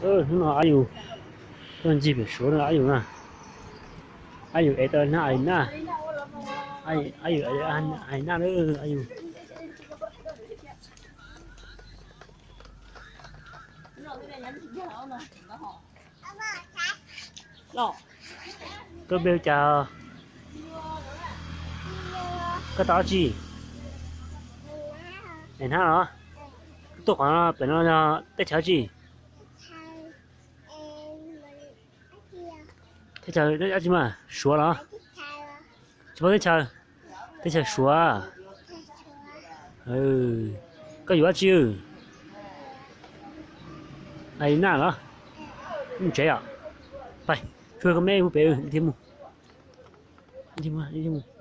Hnub no Ab Yus tuaj ncig pem Suav no Ab Yus na. Ab Yus ev tau nab Ab Yus na. Ab Yus ev Ab Yus nab na Ab Yus. Koj npe hu cas? Koj tau dab tsi? Ev nab los? Koj tuaj qhov no pem no yog teb chaws dab tsi? Teb chaws dab tsi mas Suav los? Tsis paub teb chaws. Teb chaws Suav. Koj yuav dab tsi? Ab Yus nab los? Mus tsev os. Pais, tsuag koj me mus pem, ib thiab mus. Ib thiab mus.